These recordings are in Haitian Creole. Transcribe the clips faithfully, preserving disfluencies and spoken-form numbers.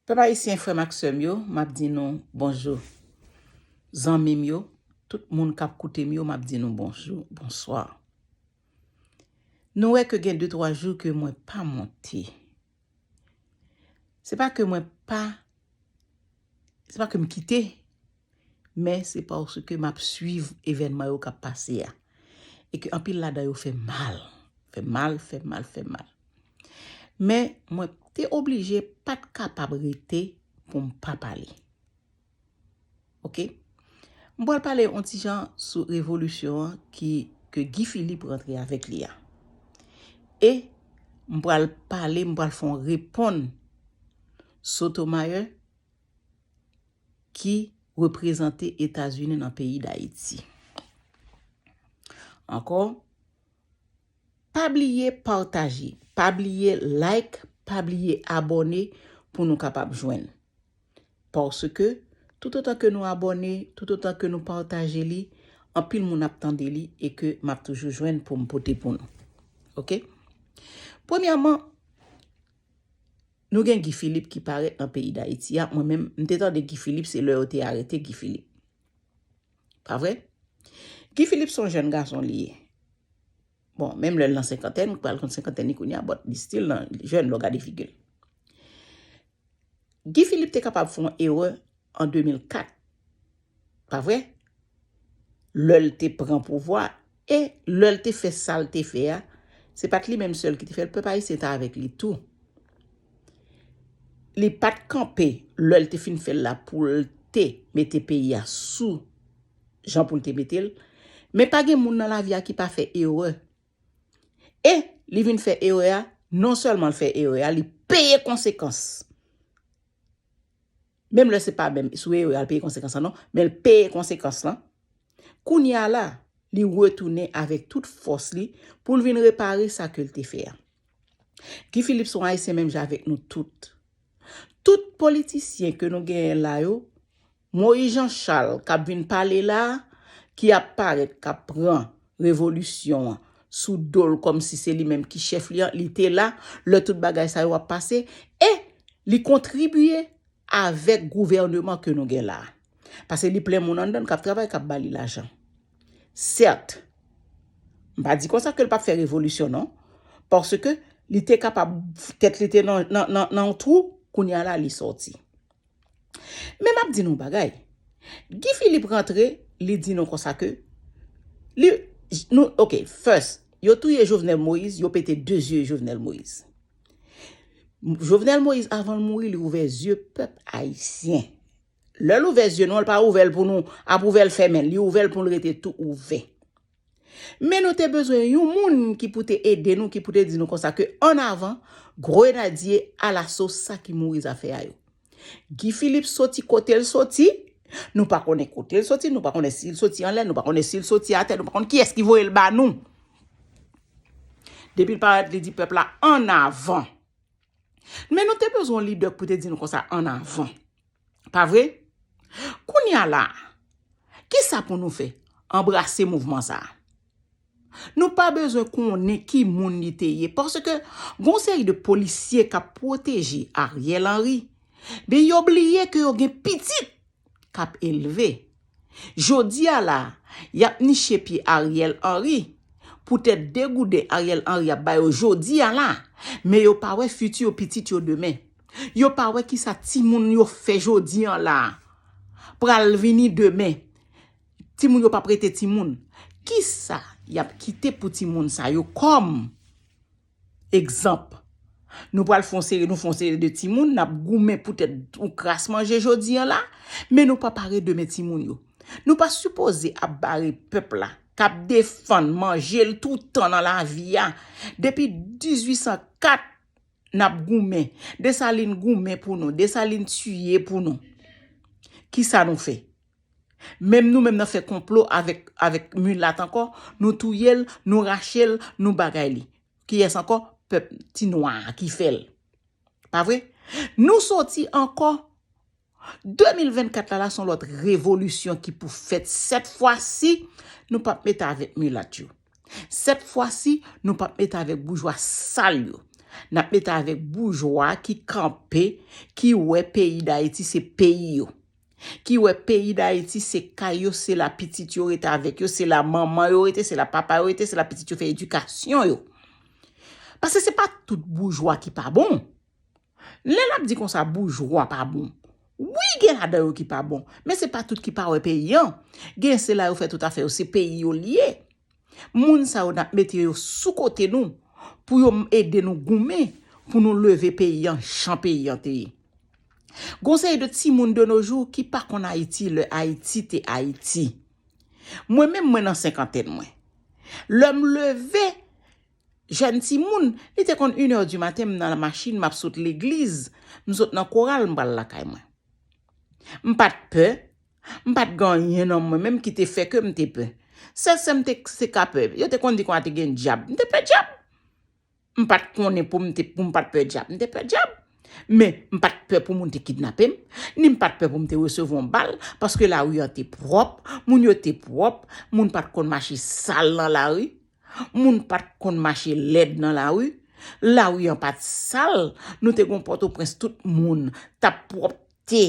Pèp ayisyen, frè m ak sè m yo, m ap di nou bonjou. Zanmi m yo, tout moun k ap koute m yo, m ap di nou bonjou, bonswa. Nou wè ke gen de twa jou ke mwen pa monte. Se pa ke mwen pa, se pa ke m kite, men se paske m ap swiv evènman yo k ap pase a. E ke anpil ladan yo fè mal. Fè mal, fè mal, fè mal. Men mwen te oblije pa t kapab rete pou m pa pale. Oke? M pral pale yon ti jan sou revolisyon an ki, ke Guy Philippe rantre avèk li a. E m pral pale, m pral fè yon reponn Sotomayor ki reprezante Etazini nan peyi Dayiti. Ankò, pa bliye pataje, pa bliye like, pa bliye abòne pou nou kapab jwenn. Paske, toutotan ke nou abòne, toutotan ke nou pataje li, anpil moun ap tande li e ke m ap toujou jwenn pou m pote pou nou. Oke? Premyèman, nou gen Guy Philippe ki parèt nan peyi Dayiti a. Mwen menm, m te tande Guy Philippe, se lè yo te arete Guy Philippe. Pa vre? Guy Philippe se yon jèn gason li ye. Bon, menm lè l nan senkantèn, pral konn senkantèn li kounye a, but li still nan jèn lè w gade figi l. Guy Philippe te kapab fè yon erè an de mil kat. Pa vre? Lè l te pran pouvwa e lè l te fè sa l te fè a, se pa t li menm sèl ki te fè l, pèp ayisyen te avèk li tou. Li pa t kanpe lè l te fin fè l la pou l te mete peyi a sou jan pou l te mete l. Men pa gen moun nan lavi a ki pa fè erè. E li vin fè erè a, non sèlman l fè erè a, li peye konsekans. Menm lè se pa menm sou erè a l peye konsekans lan non, men l peye konsekans lan. Kounye a la, li retounen avèk tout fòs li pou l vin repare sa ke l te fè a. Guy Philippe se yon ayisyen menm jan avèk nou tout. Tout politisyen ke nou genyen la yo, Moïse Jean Charles k ap vin pale la, ki ap parèt, k ap pran revolisyon an sou do l kòmsi se li menm ki chèf li an, li te la lè tout bagay sa yo ap pase, e li kontribye avèk gouvèneman ke nou gen la. Paske li plen moun anndan l k ap travay, k ap ba li lajan. Sèt, m pa di konsa ke l p ap fè revolisyon non, paske li te kapab, tèt li te nan, nan, nan, nan yon twou, kounye a la li sòti. Men m ap di nou yon bagay. Guy Philippe rantre, li di nou konsa ke li, nou, oke, first, yo touye Jovenel Moïse, yo pete de zye Jovenel Moïse. Jovenel Moïse, avan l mouri, li ouvè zye pèp ayisyen. Lè l ouvè zye nou an, l pa ouvè l pou nou ap ouvè l fèmen l, li ouvè l pou l rete tou ouvè. Men nou te bezwen yon moun ki pou te ede nou, ki pou te di nou konsa ke an avan, grenadye alaso sa ki mouri zafè a yo. Guy Philippe soti kote l soti, nou pa konnen kote l soti, nou pa konnen si l soti anlè, nou pa konnen si l soti atè, nou pa konnen kiyès ki voye l ba nou. Depi l parèt, li di pèp la an avan. Men nou te bezwen yon lidè ki pou te di nou konsa an avan. Pa vre? Kounye a la, kisa pou nou fè? Anbrase mouvman sa a. Nou pa bezwen konnen ki moun li te ye, paske gon seri de polisye k ap pwoteje Ariel Henry, men yo bliye ke yo gen pitit k ap elve. Jodi a la, y ap niche pye Ariel Henry. Poutèt degouden Ariel Henry ap ba yo jodi a la, men yo pa wè fiti pitit yo demen. Yo pa wè kisa timoun yo fè jodi a la pral vini demen. Timoun yo p ap rete timoun. Kisa y ap kite pou timoun sa yo kòm egzanp? Nou pral fè yon seri, nou fè yon seri de timoun, n ap goumen poutèt yon kras manje jodi a la, men nou pa pare demen timoun yo. Nou pa sipoze ap bare pèp la, k ap defann manje l toutan nan lavi a. Depi dizuit san kat, n ap goumen. Desalin goumen pou nou, Desalin tiye pou nou. Kisa nou fè? Menm nou menm nan fè konplo avèk, avèk milat ankò, nou touye l, nou rache l, nou bagay li. Kiyès ankò? Pèp ti nwa a ki fè l. Pa vre? Nou soti ankò. De mil vennkat la, la se yon lòt revolisyon ki pou fèt. Sèt fwa si, nou p ap mete avèk milat yo. Sèt fwa si, nou p ap mete avèk boujwa sal yo. N ap mete avèk boujwa ki kanpe, ki wè peyi Dayiti se peyi yo. Ki wè peyi Dayiti se kay yo, se la pitit yo rete avèk yo, se la manman yo rete, se la papa yo rete, se la pitit yo fè edikasyon yo. Paske se pa tout boujwa ki pa bon. Lè n ap di konsa boujwa pa bon, wi, gen ladan yo ki pa bon, men se pa tout ki pa wè peyi an. Gen se la yo fè tout afè yo, se peyi yo l ye. Moun sa yo n ap mete yo sou kote nou pou yo ede nou goumen pou nou leve peyi an jan peyi an te ye. Gon seri de timoun de nos jours ki pa konn Ayiti lè Ayiti te Ayiti. Mwen menm mwen nan senkantèn mwen. Lè m leve, jèn timoun, li te konn inè di maten, m nan machin, m ap sot legliz, m sot nan koral, m pral lakay mwen. M pa t pè, m pa t gen anyen nan mwen menm ki te fè ke m te pè. Sèl sa m te se ka pè, yo te konn di konsa te gen dyab, m te pè dyab. M pa t konnen pou m te, pou m pa t pè dyab, m te pè dyab. Men, m pa t pè pou moun te kidnape m, ni m pa t pè pou m te resevwa yon bal, paske lari an te pwòp, moun yo te pwòp, moun pa t konn mache sal nan lari, moun pa t konn mache lèd nan lari, lari an pa t sal, nou te gon Pòtoprens tout moun t ap pwòpte,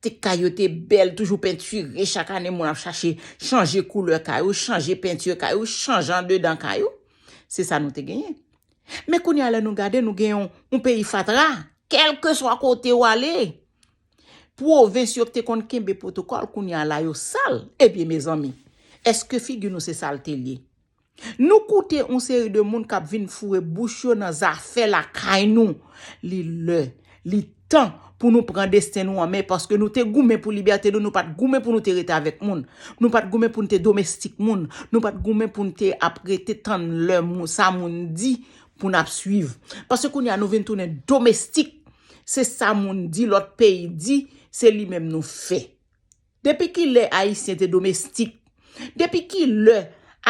te kay yo te bèl, toujou pentire, chak ane moun ap chache chanje koulè kay ou, chanje penti kay ou, chanje andedan kay ou. Se sa nou te genyen. Men kounye a lè nou gade, nou gen yon, yon peyi fatra, kèlkeswa kote w ale. Pwovens yo ki te konn kenbe pwotokòl, kounye a la yo sal. Ebyen, mezanmi, èske figi nou se sa l te l ye? Nou koute yon seri de moun k ap vin foure bouch yo nan zafè lakay nou. Li lè, li tan pou nou pran desten nou an men, paske nou te goumen pou libète nou, nou pa t goumen pou nou te rete avèk moun. Nou pa t goumen pou nou te domestik moun. Nou pa t goumen pou nou te ap rete tann lè moun, sa moun di pou n ap swiv. Paske kounye a nou vin tounen domestik. Se sa moun di, lòt peyi di, se li menm nou fè. Depi ki lè Ayisyen te domestik? Depi ki lè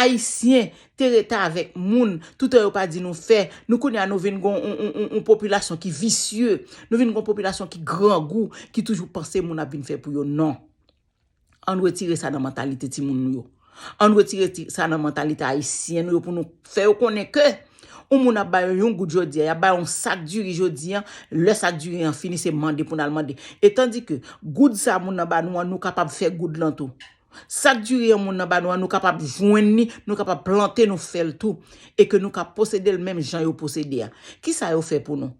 Ayisyen te rete avèk moun, toutan yo pa di nou fè? Nou kounye a nou vin gon yon, yon, yon, yon popilasyon ki visye, nou vin gon popilasyon ki grangou, ki toujou panse moun ap vin fè pou yo. Non. Ann retire sa nan mantalite timoun nou yo. Ann retire ti, sa nan mantalite ayisyen nou yo pou nou fè yo konnen ke yon moun ap ba yo yon goud jodi a, y ap ba yo yon sak diri jodi a, lè sak diri an fini, se mande pou n al mande. E tandi ke goud sa moun nan ba nou an, nou kapab fè goud lan tou. Sak diri an moun nan ba nou an, nou kapab jwenn li, nou kapab plante, nou fè l tou, e ke nou ka posede l menm jan yo posede a. Kisa yo fè pou nou?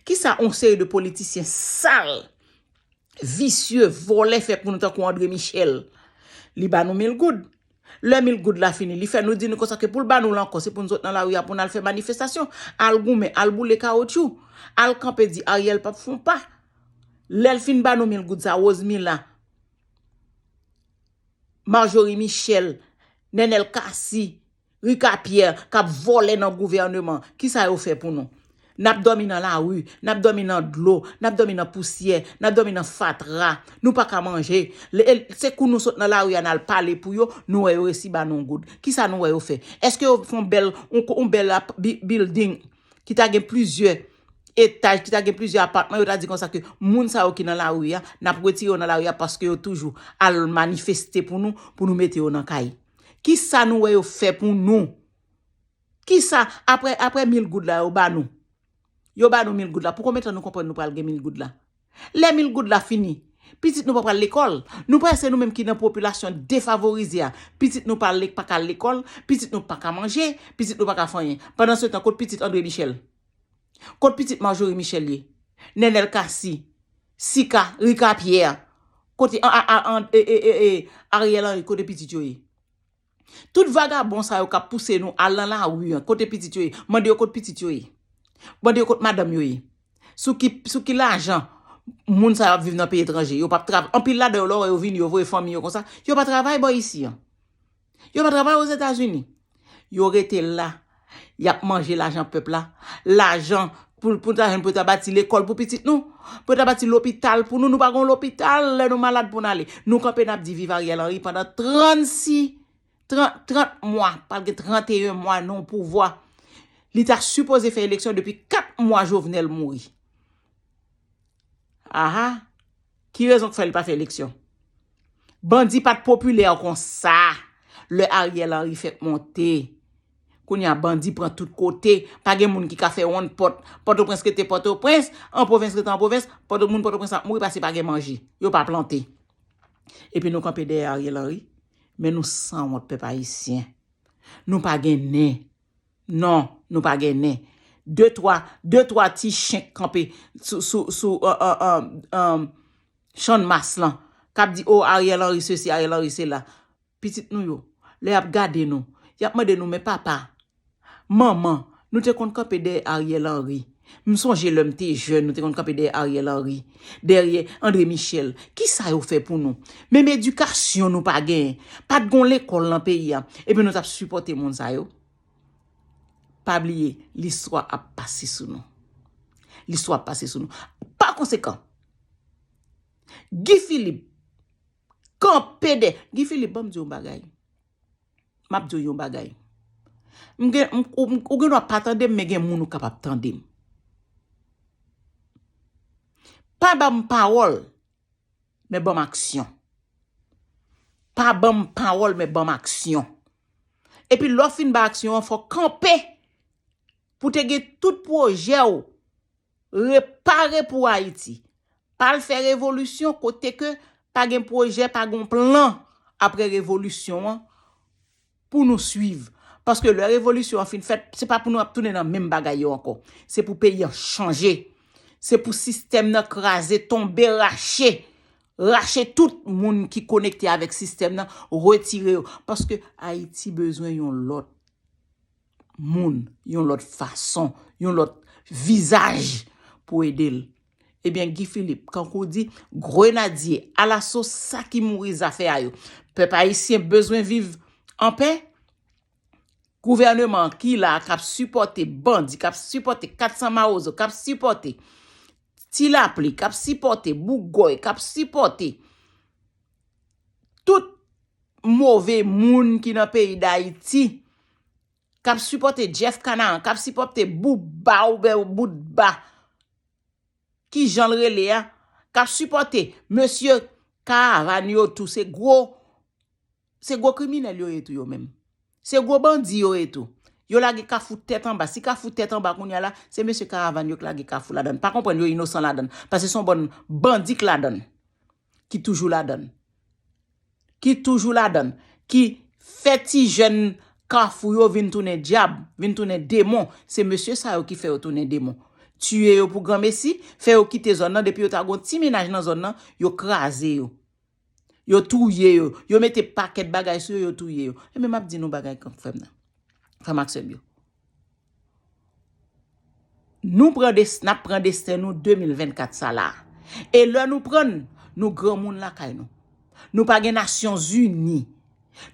Kisa yon seri de politisyen sal, visye, vòlè fè pou nou tankou André Michel? Li ba nou mil goud. Lè mil goud la fini, li fè nou di nou konsa ke pou l ba nou l ankò, se pou n sot nan lari a pou n al fè manifestasyon, al goumen, al boule kawotchou, al kanpe di Ariel p ap fè yon pa. Lè l fin ba nou mil goud sa, Rosemila, Marjorie Michel, Nenel Cassy, Rica Pierre k ap vòlè nan gouvèneman, kisa yo fè pou nou? N ap dòmi nan lari, n ap dòmi nan dlo, n ap dòmi nan pousyè, n ap dòmi nan fatra. Nou pa ka manje. Le- Se kou nou sot nan lari a, n al pale pou yo, nou wè yo resi ba nou yon goud. Kisa nou wè yo fè? Èske yo fè yon bèl, yon, yon bèl ap- bi- building ki ta gen plizyè etaj, ki ta gen plizyè apatman, yo ta di konsa ke moun sa yo ki nan lari a, n ap retire yo nan lari a paske yo toujou al manifeste pou nou, pou nou mete yo nan kay? Kisa nou wè yo fè pou nou? Kisa, apre, apre mil goud la yo ba nou? Yo ba nou mil goud la. Pou konbyen tan nou konprann nou pral gen mil goud la? Lè mil goud la fini, pitit nou pa pral lekòl. Nou prèske nou menm ki nan popilasyon defavorize a. Pitit nou pa le- pa ka al lekòl, pitit nou pa ka manje, pitit nou pa ka fè anyen. Pandansetan, kot pitit André Michel? Kot pitit Marjorie Michel ye? Nenel Cassy, Sika, Rica Pierre. Kote a- a- a- an- e- e- e- e- Ariel Henry, kote pitit yo ye? Tout vagabon sa yo k ap pouse nou al nan lari an, kote pitit yo ye? Mande yo kot pitit yo ye. Mande yo kot madanm yo ye. Sou ki, sou ki lajan moun sa yo ap viv nan peyi etranje? Yo p ap travay. Anpil ladan yo, lè w wè yo vini, yo voye fanmi yo konsa, yo pa travay bò isi an. Yo pa travay Ozetazini. Yo rete la. Y ap manje lajan pèp la. Lajan pou, pou ta jwenn pou ta bati lekòl pou pitit nou. Pou ta bati lopital pou nou. Nou pa gon lopital lè nou malad pou n ale. Nou kanpe n ap di viv Ariel Henry pandan trannsis, trant, trant mwa. Pral gen tranteyen mwa nan pouvwa. Li ta sipoze fè eleksyon depi kat mwa Jovenel mouri. Aha. Ki rezon k fè li pa fè eleksyon? Bandi pa t popilè konsa lè Ariel Henry fèk monte. Kounye a bandi pran tout kote, pa gen moun ki ka fè wonn pòt. Pòtoprens rete Pòtoprens, an pwovens rete an pwovens, pòt moun Pòtoprens ap mouri paske pa gen manje. Yo pa plante. Epi nou kanpe dèyè Ariel Henry, men nou sanwont pèp ayisyen. Nou pa gen nen. Non, nou pa gen nen. De twa, de twa ti chen k kanpe sou, sou, sou, euh, euh, euh, euh, Channmas lan, k ap di, "O, Ariel Henry sesi, Ariel Henry sela." Pitit nou yo, lè y ap gade nou, y ap mande nou, "Men papa, manman, nou te konn kanpe dèyè Ariel Henry. M sonje lè m te jèn, nou te konn kanpe dèyè Ariel Henry, dèyè André Michel. Kisa yo fè pou nou? Menm edikasyon nou pa genyen. Pa t gon lekòl nan peyi a. Epi nou t ap sipòte moun sa yo." Pa bliye, listwa ap pase sou nou. Listwa ap pase sou nou. Pa konsekan, Guy Philippe kanpe dèyè. Guy Philippe, ban m di w yon bagay. M ap di w yon bagay. M gen, m, ou, ou gen dwa pa tande m, men gen moun ou kapab tande m. Pa ban m pawòl, men ban m aksyon. Pa ban m pawòl, men ban m aksyon. Epi lè w fin bay aksyon an, fò w kanpe pou te gen tout pwojè w repare pou Ayiti. Pa al fè revolisyon kote ke pa gen pwojè, pa gen plan apre revolisyon an pou nou swiv. Paske lè revolisyon an fin fèt, se pa pou nou ap tounen nan menm bagay yo ankò. Se pou peyi an chanje. Se pou sistèm nan kraze, tonbe, rache. Rache tout moun ki konekte avèk sistèm nan, retire yo. Paske Ayiti bezwen yon lòt moun, yon lòt fason, yon lòt vizaj pou ede l. Ebyen, Guy Philippe, kankou di, grenadye alaso, sa ki mouri zafè a yo. Pèp ayisyen bezwen viv anpè. Gouvèneman ki la k ap sipòte bandi, k ap sipòte kat san mawozo, k ap sipòte ti lapli, k ap sipòte bougòy, k ap sipòte tout move moun ki nan peyi Dayiti, k ap sipòte Jeff Kanaran, k ap sipòte Bouba oubyen Boutba, ki jan l rele a, k ap sipòte mesye Karavàn yo tou, se gwo, se gwo kriminèl yo ye tou yo menm. Se gwo bandi yo ye tou. Yo lage Kafou tèt anba. Si Kafou tèt anba kounye a la, se mesye Karavàn yo k lage Kafou ladann. Pa konprann yo inosan ladann. Paske se yon bann bandi k ladann. Ki toujou ladann. Ki toujou ladann. Ki fè ti jèn Kafou yo vin tounen dyab, vin tounen demon. Se mesye sa yo ki fè yo tounen demon. Tiye yo pou granmesi, fè yo kite zòn nan, depi yo ta gon ti menaj nan zòn nan, yo kraze yo. Yo touye yo, yo mete pakèt bagay sou yo, yo touye yo. Ebyen, m ap di nou bagay k ap fè m nan. Frè m ak sè m yo. Nou pran des-, n ap pran desten nou de mil vennkat sa la. E lè nou pran l, nou granmoun lakay nou. Nou pa gen Nasyonzini.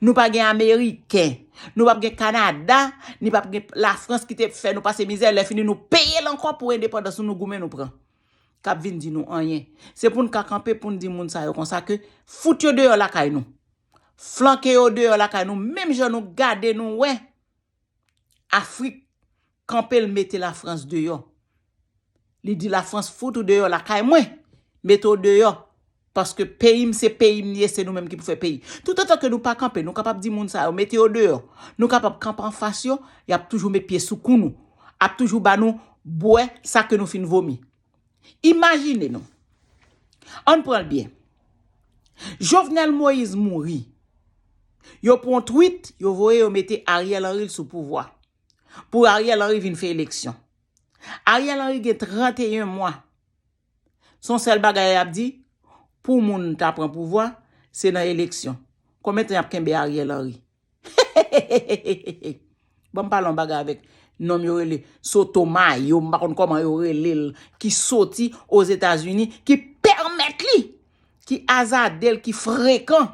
Nou pa gen Ameriken. Nou p ap gen Kanada, ni p ap gen Lafrans ki te fè nou pase mizè. Lè fini, nou peye l ankò pou endepandans nou, nou goumen, nou pran. K ap vin di nou anyen. Se pou n ka kanpe pou n di moun sa yo konsa ke fout yo deyò lakay nou. Flanke yo deyò lakay nou. Menm jan nou gade nou wè Afrik kanpe l mete Lafrans deyò. Li di Lafrans fout ou deyò lakay mwen. Mete w deyò. Paske peyi m se peyi m li ye, se nou menm ki pou fè peyi. Toutotan ke nou pa kanpe, nou kapab di moun sa yo mete yo deyò. Nou kapab kanpe anfas yo, y ap toujou met pye sou kou nou. Ap toujou ba nou bwè sa ke nou fin vomi. Imajine nou. Ann pran l byen. Jovenel Moïse mouri. Yo pran yon tweet, yo voye, yo mete Ariel Henry sou pouvwa. Pou Ariel Henry vin fè eleksyon. Ariel Henry gen tranteyen mwa. Se yon sèl bagay y ap di, pou moun ta pran pouvwa, se nan eleksyon. Konbyen tan y ap kenbe Ariel Henry? Ban m pale yon bagay avèk nonm yo rele Sotomayo, m pa konn kòman yo rele l, ki soti Ozetazini, ki pèmèt li, ki azade l, ki frekan,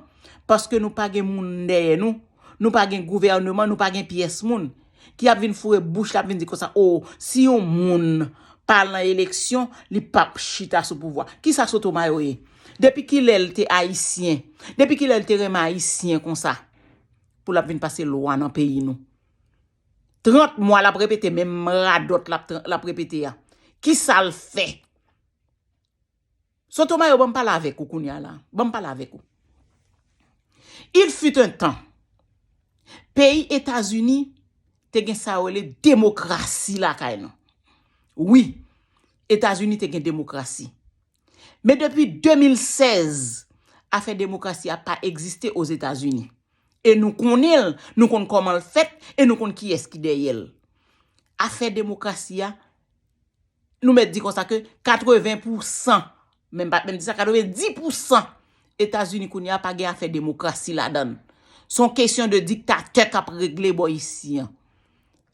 paske nou pa gen moun dèyè nou, nou pa gen gouvèneman, nou pa gen pyès moun ki ap vin foure bouch l ap vin di konsa, o, si yon moun pa al nan eleksyon, li p ap chita sou pouvwa. Kisa Sotomayo ye? Depi kilè l te ayisyen? Depi kilè l te renmen ayisyen konsa? Pou l ap vin pase lwa nan peyi nou. Trant mwa l ap repete menm radòt l ap, l ap repete a. Kisa l fè? Sotomayo, ban m pale avèk ou kounye a la. Ban m pale avèk ou. Il fut un temps, peyi Etazini te gen sa yo rele demokrasi lakay nou. Wi, Etazini te gen demokrasi. Men depi de mil sèz, afè demokrasi a pa egziste Ozetazini. E nou konnen l, nou konn kòman l fèt, e nou konn kiyès ki dèyè l. Afè demokrasi a, nou mèt di konsa ke katreven pousan, menm pa menm di sa, katrevendis pousan Etazini kounye a pa gen afè demokrasi ladan l. Se yon kesyon de diktatè k ap regle bò isi an.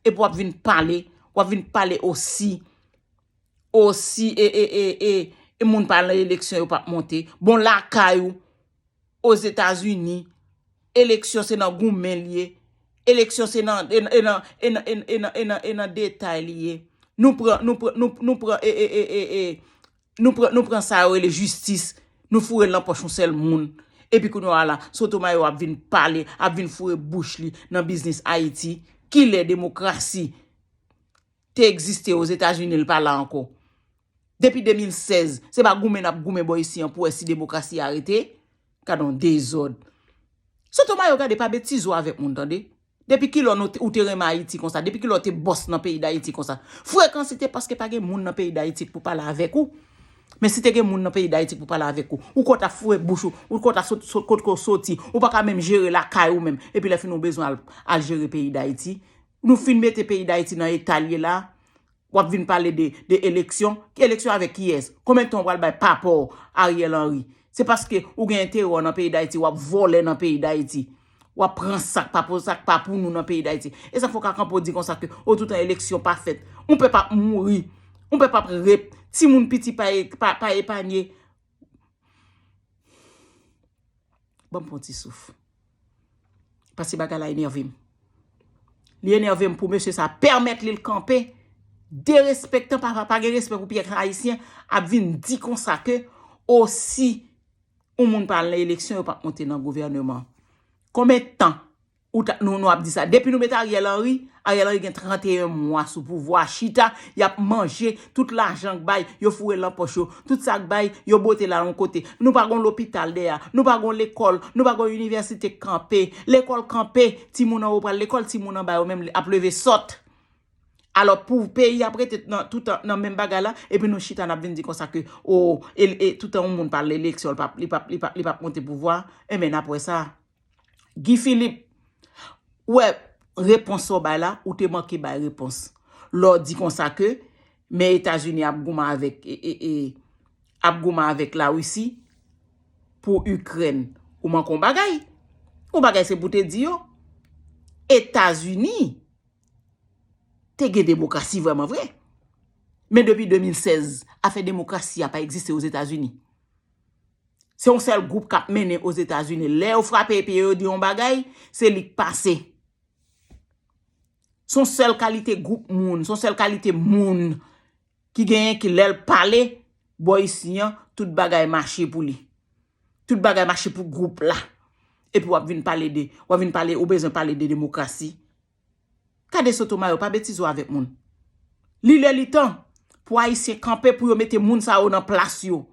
Epi w ap vin pale, w ap vin pale osi, osi, e, e, e, e, e moun pa al nan eleksyon, yo p ap monte. Bon, lakay ou, Ozetazini, eleksyon se nan goumen li ye. Eleksyon se nan, e nan, e nan, e nan, e nan, e nan, e nan, e nan detay li ye. Nou pran, nou pran, nou, nou pran, e, e, e, e, e, nou pran, nou pran sa yo rele jistis, nou foure l nan pòch yon sèl moun. Epi kounye a la, Sotomayor ap vin pale, ap vin foure bouch li nan biznis Ayiti. Kilè demokrasi te egziste Ozetazini, l pa la ankò? Depi de mil sèz, se pa goumen n ap goumen bò isi an pou wè si demokrasi a rete. Gad on dezòd. Sotomayor, gade, pa betize w avèk moun, tande. Depi kilè nou te, ou te renmen Ayiti konsa? Depi kilè w te bòs nan peyi Dayiti konsa? Frekansite, paske pa gen moun nan peyi Dayiti pou pale avèk ou. Men si te gen moun nan peyi Dayiti pou pale avèk ou, ou konn t ap foure bouch ou, ou konn t ap sot, sot, kot ke w soti, ou pa ka menm jere lakay ou menm. Epi lè fini ou bezwen al, al jere peyi Dayiti. Nou fin mete peyi Dayiti nan eta l ye la. W ap vin pale de, de eleksyon. Eleksyon avèk kiyès? Konbyen tan w pral bay pa pa w, Ariel Henry? Se paske ou gen enterè w nan peyi Dayiti, w ap vòlè nan peyi Dayiti. W ap pran sa k pa pou, sa k pa pou nou nan peyi Dayiti. E sa fè w ka kanpe w di konsa ke, o, toutan eleksyon pa fèt. Yon pèp ap mouri. Yon pèp ap rep. Timoun piti pa, pa, pa epanye. Ban m pran ti souf. Paske bagay la enève m. Li enève m pou mesye sa pèmèt li l kanpe derespektan, pa, pa, pa gen respè pou pyès ayisyen, ap vin di konsa ke osi yon moun pa al nan eleksyon, yo p ap monte nan gouvèneman. Konbyen tan ou ta, nou, nou ap di sa? Depi nou met Ariel Henry, Ariel Henry gen tranteyen mwa sou pouvwa, chita, y ap manje tout lajan k bay, yo foure l nan pòch yo, tout sa k bay, yo bote l al yon kote. Nou pa gon lopital dèyè, nou pa gon lekòl, nou pa gon inivèsite k kanpe. Lekòl kanpe, timoun anwo pral lekòl, timoun anba yo menm ap leve sòt. Alò, pou peyi ap rete nan, toutan nan menm bagay la, epi nou chita n ap vin di konsa ke, o, e, e, toutan yon moun pa al eleksyon, li p ap, li p ap, li p ap, li p ap monte pouvwa, enben, n ap wè sa. Guy Philippe, ou wè, repons sa w bay la, ou te manke bay repons. Lè w di konsa ke, men Etazini ap goumen avèk, e, e, e, ap goumen avèk Larisi pou Ikrèn. Ou manke yon bagay. Yon bagay se pou te di yo, Etazini te gen demokrasi vrèman vre. Men depi de mil sèz, afè demokrasi a pa egziste Ozetazini. Se yon sèl gwoup k ap mennen Ozetazini. Lè yo frape pye yo di yon bagay, se li k pase. Se yon sèl kalite gwoup moun, se yon sèl kalite moun ki genyen ki lè l pale, bò isi an, tout bagay mache pou li. Tout bagay mache pou gwoup la. Epi w ap vin pale de, w ap vin pale, ou bezwen pale de demokrasi. Gade Sotomayor, pa betize w avèk moun. Li lè li tan pou Ayisyen kanpe pou yo mete moun sa yo nan plas yo.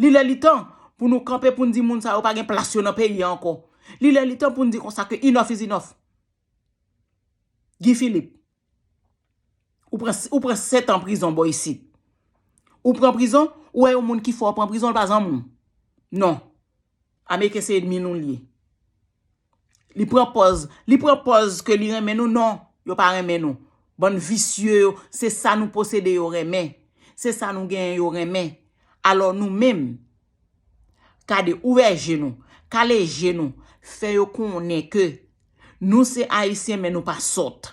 Li lè li tan pou nou kanpe pou n di moun sa yo pa gen plas yo nan peyi a ankò. Li lè li tan pou n di konsa ke enough is enough. Guy Philippe, ou pran, ou pran sèt an prizon bò isit. Ou pran prizon, ou wè yon moun ki fò pran prizon, l pa zanmi w. Non. Ameriken se ènmi nou l ye. Li pran pòz, li pran pòz ke li renmen nou, non, yo pa renmen nou. Bann visye yo, se sa nou posede yo renmen. Se sa nou genyen yo renmen. Alò nou menm, gade, ouvè je nou, kale je nou, fè yo konnen ke nou se Ayisyen, men nou pa sòt.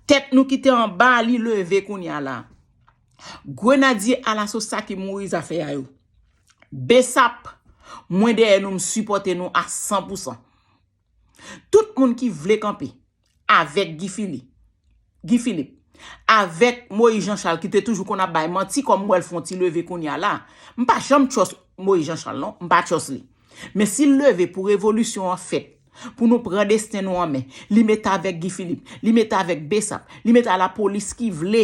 Tèt nou ki te anba, li leve kounye a la. Grenadye alaso sa ki mouri zafè a yo. Besap, mwen dèyè nou, m sipòte nou a san pou san. Tout moun ki vle kanpe avèk Guy Philippe, Guy Philippe, avèk Moïse Jean Charles ki te toujou konn ap bay manti, kòm m wè l fè yon ti leve kounye a la. M pa janm trust Moïse Jean Charles non, m pa trust li. Men si l leve pou revolisyon an fèt, pou nou pran desten nou an men, li mete avèk Guy Philippe, li mete avèk Besap, li mete a lapolis ki vle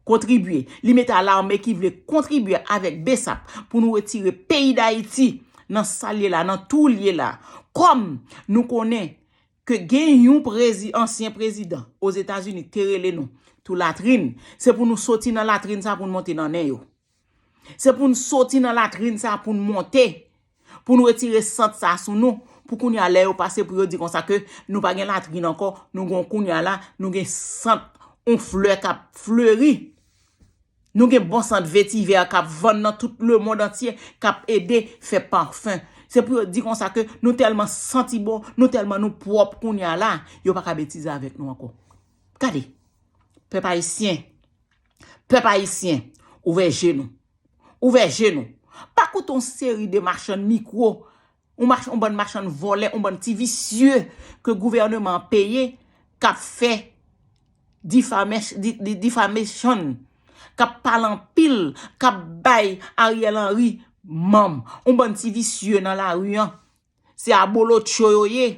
kontribye, li mete a lame ki vle kontribye avèk Besap pou nou retire peyi Dayiti nan sa l ye la, nan tou l ye la. Kòm nou konnen ke gen yon prezi, ansyen prezidan Ozetazini te rele nou tou latrin, se pou nou soti nan latrin sa pou n monte nan nen yo. Se pou n soti nan latrin sa pou n monte, pou n retire sant sa sou nou, pou kounye a lè yo pase pou yo di konsa ke nou pa gen latrin ankò, nou gen kounye a la, nou gen sant, yon flè k ap fleri. Nou gen bon sant vetivè k ap vann nan tout lemonn antye, k ap ede fè pafen. Se pou yo di konsa ke nou tèlman santi bon, nou tèlman nou pwòp kounye a la, yo pa ka betize avèk nou ankò. Gade, pèp ayisyen, pèp ayisyen, ouvè je nou. Ouvè je nou. Pa koute yon seri de machann mikwo, yon, mach, yon bann machann vòlè, yon bann ti visye ke gouvèneman an peye, k ap fè difame, di, di, difamation, k ap pale anpil, k ap bay Ariel Henry manm, yon bann ti visye nan lari an. Se abolotcho yo ye,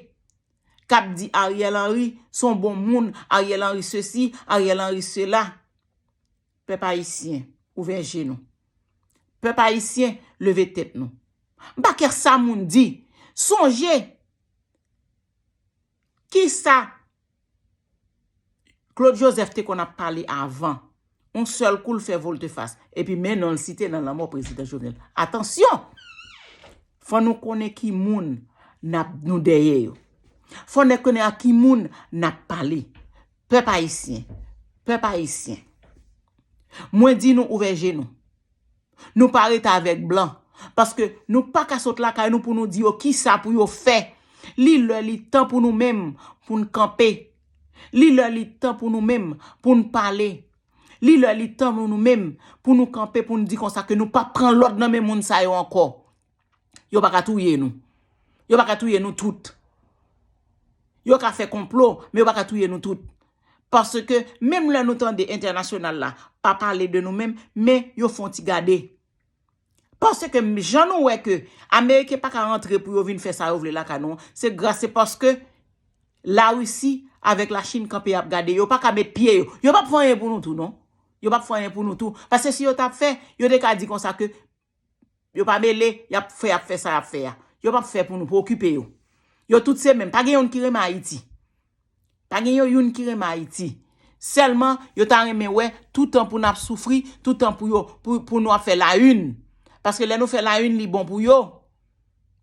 k ap di Ariel Henry se yon bon moun, Ariel Henry sesi, Ariel Henry sela. Pèp ayisyen, ouvè je nou. Pèp ayisyen, leve tèt nou. M pa kè sa moun di. Sonje, kisa Claude Joseph te konn ap pale avan. Yon sèl kou l fè voltefas. Epi men non l site nan lanmò prezidan Jovenel. Atansyon! Fò nou konnen ki moun n ap, nou dèyè yo. Fò n konnen ak ki moun n ap pale. Pèp ayisyen. Pèp ayisyen. Mwen di nou ouvè je nou. Nou pa rete avèk blan. Paske nou pa ka sot lakay nou pou nou di yo kisa pou yo fè. Li lè li tan pou nou menm pou n kanpe. Li lè li tan pou nou menm pou n pale. Li lè li tan pou nou menm pou nou kanpe pou n di konsa ke nou p ap pran lòd nan men moun sa yo ankò. Yo pa ka touye nou. Yo pa ka touye nou tout. Yo ka fè konplo, men yo pa ka touye nou tout. Paske menm lè nou tande entènasyonal la pa pale de nou menm, men yo fè yon ti gade. Paske m, jan nou wè ke Ameriken pa ka rantre pou yo vin fè sa yo vle lakay nou an, se gras, se paske Larisi avèk Lachin kanpe ap gade. Yo pa ka met pye yo. Yo p ap fè anyen pou nou tou, non. Yo p ap fè anyen pou nou tou. Paske si yo t ap fè, yo te ka di konsa ke yo pa mele, y ap fè, y ap fè sa y ap fè a. Yo p ap fè pou nou, pou okipe yo. Yo tout se menm. Pa gen youn ki renmen Ayiti. Pa gen yo youn ki renmen Ayiti. Sèlman, yo ta renmen wè toutan pou n ap soufri, toutan pou yo, pou, pou nou ap fè la une. Paske lè nou fè la une, li bon pou yo.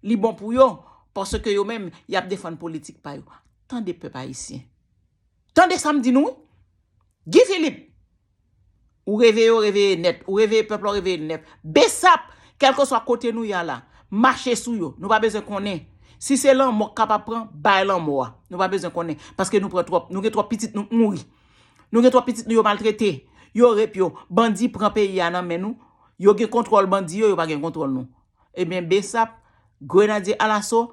Li bon pou yo. Paske yo menm, y ap defann politik pa yo. Tande pèp ayisyen. Tande sa m di nou, wi. Guy Philippe, ou reveye, ou reveye nèt. Ou reveye pèp la, ou reveye nèt. Besap, kèlkeswa kote nou ye a la, mache sou yo. Nou pa bezwen konnen. Si se lanmò k kapab pran, bay lanmò a. Nou pa bezwen konnen. Paske nou pran twòp, nou gen twòp pitit nou mouri. Nou gen twòp pitit nou yo maltrete. Yo rep yo. Bandi pran peyi a nan men nou. Yo gen kontwòl bandi yo, yo pa gen kontwòl nou. Ebyen, Besap, Grenadye Alaso,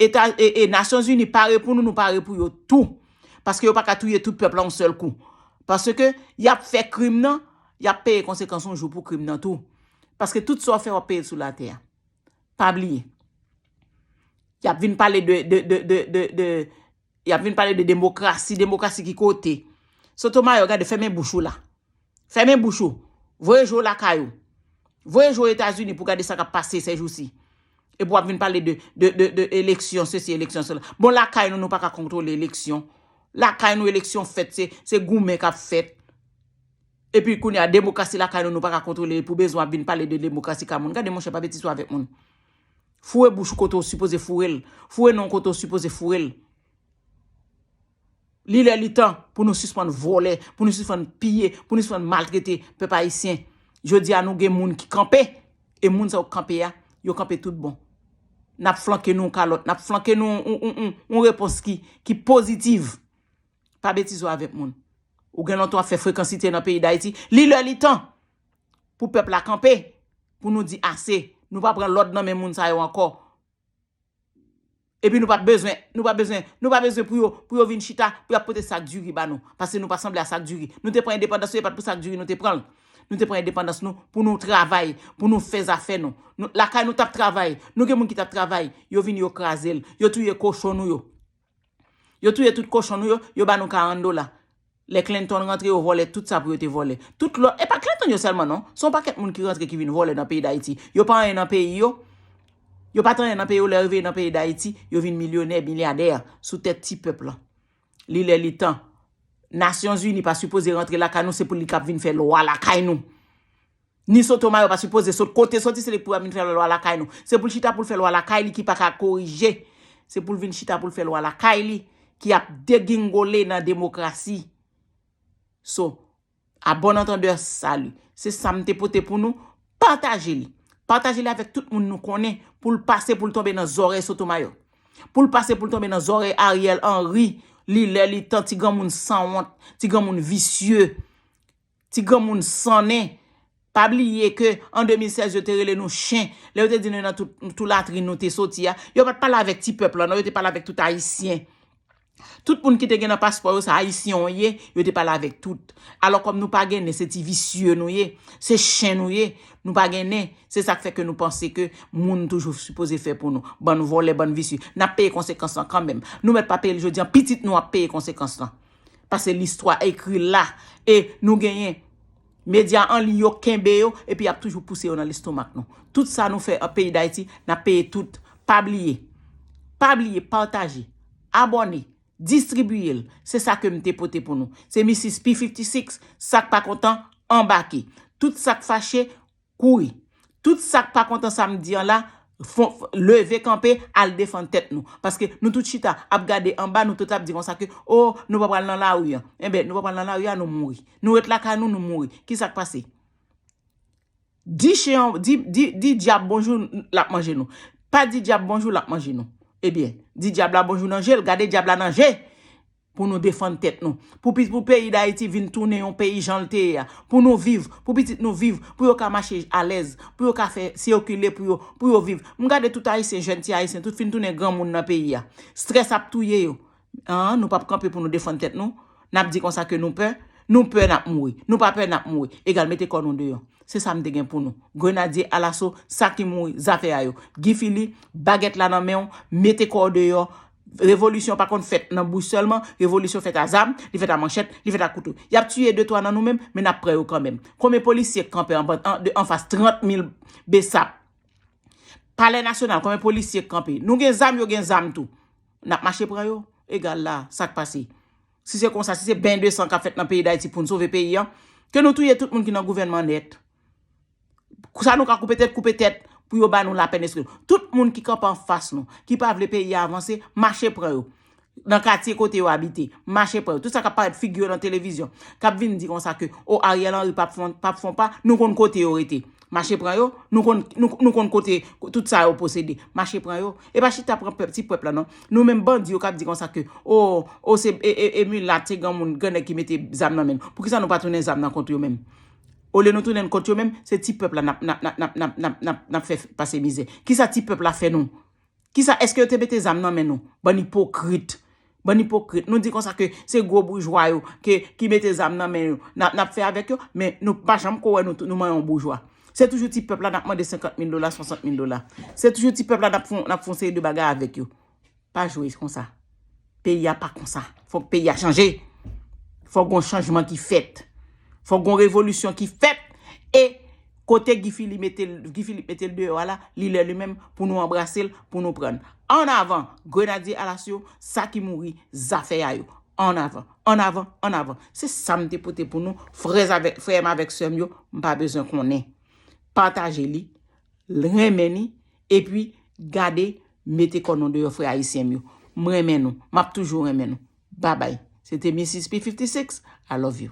Eta, e, e Nasyonzini pare pou nou, nou pare pou yo tou. Paske yo pa ka touye tout pèp la yon sèl kou. Paske y ap fè krim nan, y ap peye konsekans yon jou pou krim nan tou. Paske tout sa w fè, w ap peye l sou latè a. Pa bliye. Y ap vin pale de, de, de, de, de, de, y ap vin pale de demokrasi, demokrasi ki kote? Sotomayor, gade, fèmen bouch ou la. Fèmen bouch ou. Voye je w lakay ou. Voye je w Etazini pou gade sa k ap pase sèjousi. Epi w ap vin pale de, de, de, de eleksyon, sesi, eleksyon, sela. Bon, lakay nou, nou pa ka kontwole eleksyon. Lakay nou, eleksyon fèt, se, se goumen k ap fèt. Epi kounye a, demokrasi lakay nou, nou pa ka kontwole pou bezwen ap vin pale de demokrasi ka moun. Gade, monchè, pa betize avèk moun. Foure bouch ou kote w sipoze foure l. Foure non w kote w sipoze foure l. Li lè li tan pou nou sispann vòlè, pou nou sispann piye, pou nou sispann maltrete pèp ayisyen. Jodi a, nou gen moun ki kanpe, e moun sa yo k kanpe a, yo kanpe tout bon. N ap flanke nou yon kalòt, n ap flanke nou yon, yon, yon, yon, yon repons ki, ki pozitiv. Pa betize avèk moun. Ou gen lontan w ap fè frekansite nan peyi Dayiti. Li lè li tan pou pèp la kanpe, pou nou di ase. Nou pa pran lòd nan men moun sa yo ankò. Epi nou pa bezwen, nou pa bezwen, nou pa bezwen pou yo, pou yo vin chita, pou y ap pote sak diri ba nou. Paske nou pa sanble a sak diri. Nou te pran endepandans nou, e pa t pou sak diri nou te pran l. Nou te pran endepandans nou pou nou travay, pou nou fè zafè nou. Nou, lakay nou t ap travay. Nou gen moun ki t ap travay. Yo vin, yo kraze l. Yo touye kochon nou yo. Yo touye tout kochon nou yo, yo ba nou karant dola. Lè Clinton rantre, yo vòlè tout sa pou yo te vòlè. Tout lòt, e pa Clinton yo sèlman non. Se yon pakèt moun ki rantre ki vin vòlè nan peyi Dayiti. Yo pa anyen nan peyi yo. Yo pa t anyen nan peyi yo, lè yo rive nan peyi Dayiti, yo vin milyonè, milyadè sou tèt ti pèp lan. Li lè li tan. Nasyonzini pa sipoze rantre lakay nou, se pou li k ap vin fè lwa lakay nou. Ni Sotomayor pa sipoze sot kote soti, se li pou vin fè lwa lakay nou. Se pou l chita pou l fè lwa lakay li ki pa ka korije. Se pou l vin chita pou l fè lwa lakay li ki ap degingole nan demokrasi. So, à bon entendeur, salut. Se sa m te pote pou nou. Pataje li. Pataje li avèk tout moun nou konnen pou l pase pou l tonbe nan zòrèy Sotomayor. Pou l pase pou l tonbe nan zòrèy Ariel Henry, li lè li tan, ti granmoun sanwont, ti granmoun visye, ti granmoun sannen. Pa bliye ke an de mil sèz yo te rele nou chen. Lè yo te di nou nan tou, tou latrin nou te soti a, yo pa t pale avèk ti pèp lan, non, yo te pale avèk tout Ayisyen. Tout moun ki te gen nan paspò yo, se Ayisyen w ye, yo te pale avèk tout. Alò, kòm nou pa gen nen, se ti visye nou ye, se chen nou ye, nou pa gen nen. Se sa k fè ke nou panse ke moun toujou sipoze fè pou nou. Bann vòlè, bann visye. N ap peye konsekans lan kanmenm. Nou mèt pa peye l jodi an, pitit nou ap peye konsekans lan. Paske listwa ekri la, e nou genyen medya an liy yo kenbe yo, epi y ap toujou pouse yo nan lestomak nou. Tout sa nou fè an peyi Dayiti, n ap peye tout. Pa bliye. Pa bliye, pataje, abòne, distribiye l. Se sa ke m te pote pou nou. Se Misis P fifty six, sa k pa kontan, anbake. Tout sa k fache, kouri. Tout sa k pa kontan sa m di an la, fon, leve kanpe, al defann tèt nou. Paske nou tout chita ap gade anba, nou tout ap di konsa ke, o, nou pa pral nan lari an. Enben, nou pa pral nan lari an, nou mouri. Nou ret lakay nou, nou mouri. Ki sa k pase? Di chen an, di, di, di dyab bonjou, l ap manje nou. Pa di dyab bonjou, l ap manje nou. Ebyen, di dyab la bonjou nan je l, gade dyab la nan je pou nou defann tèt nou. Pou, pi- pou peyi Dayiti vin tounen yon peyi jan l te ye a. Pou nou viv, pou pitit nou viv, pou yo ka mache alèz, pou yo ka fè sikile pou yo, pou yo viv. M gade tout Ayisyen, jèn ti Ayisyen, tout fin tounen granmoun nan peyi a. Strès ap touye yo. An, nou p ap kanpe pou nou defann tèt nou. N ap di konsa ke nou pè, nou pè n ap mouri. Nou pa pè n ap mouri. Egal, mete kò nou deyò. Se sa m te gen pou nou. Grenadye alaso, sa ki mouri, zafè a yo. Guy Philippe, bagèt la nan men w, mete kò w deyò. Revolisyon pa konn fèt nan bouch sèlman, revolisyon fèt a zam, li fèt a manchèt, li fèt a kouto. Y ap tiye de twa nan nou menm, men n ap pran yo kanmenm. Konbyen polisye k kanpe anba, an, de, anfas trant mil besap? Palè Nasyonal, konbyen polisye k kanpe? Nou gen zam, yo gen zam tou. N ap mache pran yo. Egal la, sa k pase? Si se konsa, si se ben de san k ap fèt nan peyi Dayiti pou n sove peyi an, ke nou touye tout moun ki nan gouvènman nèt. Sa nou ka koupe tèt, koupe tèt, pou yo ba nou lapèn lespri. Tout moun ki kanpe anfas nou, ki pa vle peyi a avanse, mache pran yo. Nan katye kote yo abite, mache pran yo. Tout sa k ap parèt figi yo nan televizyon, k ap vin di konsa ke, o, Ariel Henry p ap fon, p ap fon pa, nou konn kote yo rete. Mache pran yo, nou konn, nou, nou konn kote tout sa yo posede. Mache pran yo. E pa chita pran pèp, ti pèp la, non. Nou menm bandi yo k ap di konsa ke, o, o, se, e, e, e milat, se granmoun, grannèg ki mete zam nan men nou. Poukisa nou pa tounen zam nan kont yo menm? Olye nou tounen l kont yo menm, se ti pèp la n ap, n ap, n ap, n ap, n ap, n ap, n ap, n ap fè pase mizè. Kisa ti pèp la fè nou? Kisa, èske yo te mete zam nan men nou? Bann ipokrit. Bann ipokrit. Nou di konsa ke se gwo boujwa yo ke, ki mete zam nan men yo. N ap, n ap fè avèk yo, men nou pa janm ko wè nou, nou manyen yon boujwa. Se toujou ti pèp la n ap mande senkant mil dola, swasant mil dola. Se toujou ti pèp la n ap fon, n ap fon seri de bagay avèk yo. Pa jwe konsa. Peyi a pa konsa. Fòk peyi a chanje. Fòk gon chanjman ki fèt. Fòk gon revolisyon ki fèt. E kote Guy Philippe mete l, Guy Philippe mete l deyò a la, li lè li menm pou nou anbrase l, pou nou pran l. An avan, grenadye alasyo, sa ki mouri, zafè a yo. An avan, an avan, an avan. Se sa m te pote pou nou, frè avèk, frè m avèk sè m yo, m pa bezwen konnen. Pataje li, renmen ni, epi gade, mete kò nou deyò, frè ayisyen m yo. M renmen nou, m ap toujou renmen nou. Babay. Se te Misis P fifty six, I love you.